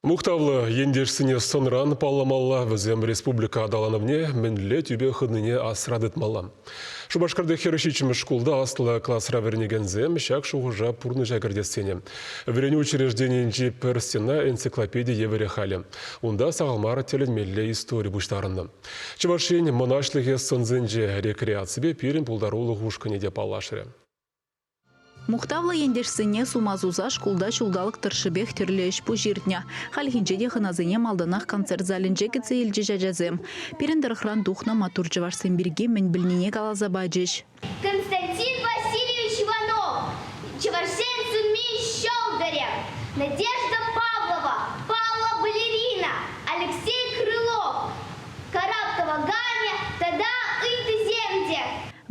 Мухтавлӑ ентешсене сӑнран палламалла, вӗсем республика аталанӑвне мӗнле тӳпе хывнине асра тытмалла. Шупашкарти 47-мӗш шкулта аслӑ класра вӗренекенсем ҫак шухӑша пурнӑҫа кӗртес тенӗ. Вӗренӳ учрежденийӗнчи пӗр стена энциклопеди евӗрех халӗ. Унта сахал мар тӗлӗнмелле истори пуҫтарӑннӑ. Чӑваш Ен мӑнаҫлӑхӗ сӑнсенче рекреаципе пирӗн пултарулӑх ушкӑнӗ те паллашрӗ. Мухтавлӑ ентешсене сума суса шкулта ҫулталӑк тӑршшӗпех тӗрлӗ ӗҫ-пуҫ иртнӗ. Хальхинче те хӑнасене малтанах концерт залӗнче кӗтсе илчӗҫ ачасем. Пирӗн тӑрӑхран тухнӑ маттур чӑвашсем пирки мӗн пӗлнине каласа пачӗҫ. Константин Васильевич Иванов, чӑвашсен сумми ҫӑлтӑрӗ, Надежда Павлова, паллӑ балерина, Алексей Крылов, Караптова Ганя тата ыттисем те.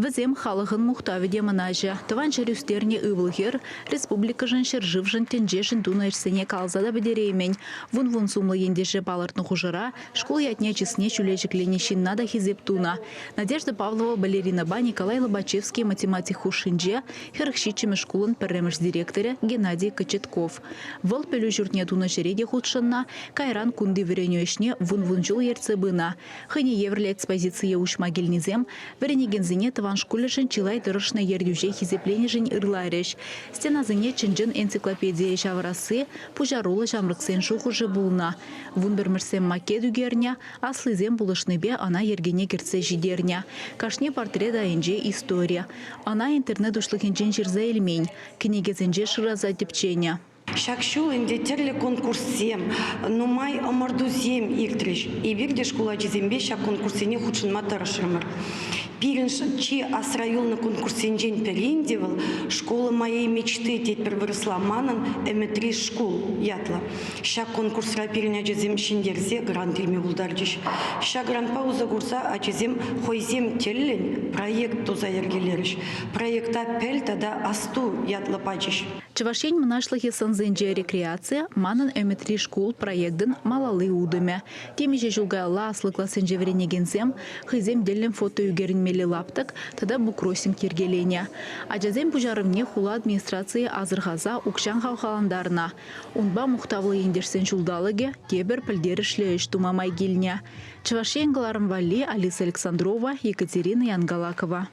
Вӗсем халӑхӑн мухтавӗ те мӑнаҫӗ. Тӑван ҫӗр ӳстернӗ ывӑл-хӗр республикӑшӑн, ҫӗршывшӑн, тӗнчешӗн тунӑ ӗҫсене каласа та пӗтереймӗн. Вун-вун сумлӑ ентеше палӑртнӑ хушӑра шкул ятне чысне ҫӳле ҫӗкленӗ ҫынна та хисеп тунӑ. Надежда Павлова балеринӑпа Николай Лобачевский математик хушшинче 47-мӗш шкулӑн пӗрремӗш директорӗ Геннадий Кочетков. Вӑл пӗлӳ ҫуртне тунӑ ҫӗре те хутшӑннӑ, кайран кунти вӗренӳ ӗҫне вун-вун ҫул ертсе пынӑ. Хӑйне евӗрлӗ экспозицие уҫма килнисем вӗренекенсене тӑван шкулӗшӗн чылай тӑрӑшнӑ ертӳҫе хисепленӗшӗн ырларӗҫ. Стенасене чӑн-чӑн энциклопедие ҫавӑрасси пуҫаруллӑ ҫамрӑксен шухӑшӗ пулнӑ. Вунпӗрмӗшсем макет ӳкернӗ, аслисем пулӑшнипе ӑна йӗркене кӗртсе ҫитернӗ. Кашни портрет айӗнче истори. Ӑна интернет уҫлӑхӗнчен ҫырса илмен, кӗнекесенче шыраса тӗпченӗ. Ҫак ҫул ӗнтӗ тӗрлӗ конкурссем, нумай ӑмӑртусем иртрӗҫ. Эпир те шкул ачисемпе ҫак конкурссене хутшӑнма тӑрӑшрӑмӑр. Пирӗн чи асра юлнӑ конкурссенчен пӗри ӗнтӗ вӑл «Школа моей мечты» тетпӗр вырӑсла «Манӑн ӗмӗтри шкул» ятлӑ. Ҫак конкурсра пирӗн ачасем ҫӗнтерсе грант илме пултарчӗҫ. Ҫак грантпа усӑ курса ачасем хӑйсем тӗллӗн проект туса йӗркелерӗҫ. Проекта «Пӗл тата асту» ятлӑ пачӗҫ. Чӑваш Ен мӑнаҫлӑхӗ сӑнсенче рекреаци «Манӑн ӗмӗтри шкул» проектӑн малалли утӑмӗ. Темиҫе ҫул каялла аслӑ классенче вӗренекенсем хӑйсем тӗллӗн фото ӳкерӗнмелли лаптӑк тата буккроссинг йӗркеленӗ. Ачасен пуҫарӑвне хула администрацийӗ асӑрхаса укҫан хавхалантарнӑ. Унпа мухтавлӑ ентешсен ҫулталӑкӗ тепӗр пӗлтерӗшлӗ ӗҫ тума май килнӗ. Чӑваш Ен кӑларӑм валли Алиса Александрова, Екатерина Янгалакова.